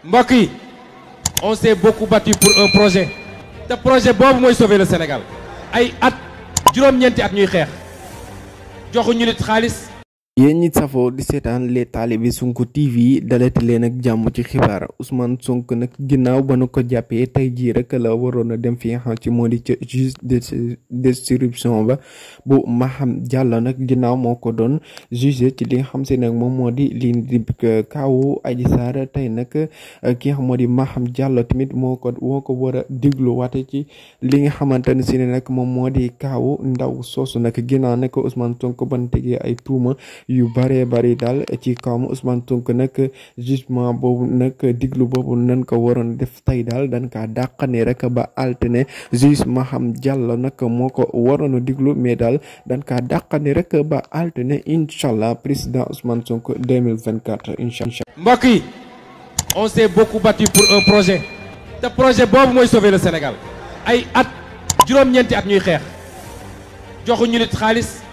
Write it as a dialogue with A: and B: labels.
A: mbokk yi on s'est beaucoup battu pour un projet te projet boobu mooy sauver le Sénégal ay at juróom-ñeenti at ñuy xeex joxuñu nit xaalis.
B: yéen ñi safoo di seetaan les talibé Sonko TV dalati leen ak jàmm ci xibaar Ousmane Sonko nag ginnaaw ba nu ko jàppee tey jii rek la waroon a dem fi nga xam ci moo di ca juge d'instruction ba bu Maham Diallo nag ginnaaw moo ko doon jugé ci li nga xam si nag moom moo di li di kaawu Adji Sarr tey nag ki nga xam moo di Maham Diallo tamit moo ko war a diglu waate ci li nga xamante ne si ne nag moom moo di kaawu ndaw soosu nag ginnaaw nag Ousmane Sonko ban tegee ay tuuma yu bare bari daal ci kawam Ousmane Sonko nag jugement boobu nag diglu boobu nan ko waroon def tey daal dañ kaa dàqane rek ba altine juge Maham Diallo nag moo ko waroon a diglu mais daal dañ kaa dàqane rek ba altine incha allah président Ousmane Sonko 2024 incha allah.
A: mbokk yi on s'est beaucoup battu pour un projet te projet boobu mooy sauver le Sénégal ay at juróom-ñeenti at ñuy xeex joxuñu nit xaalis.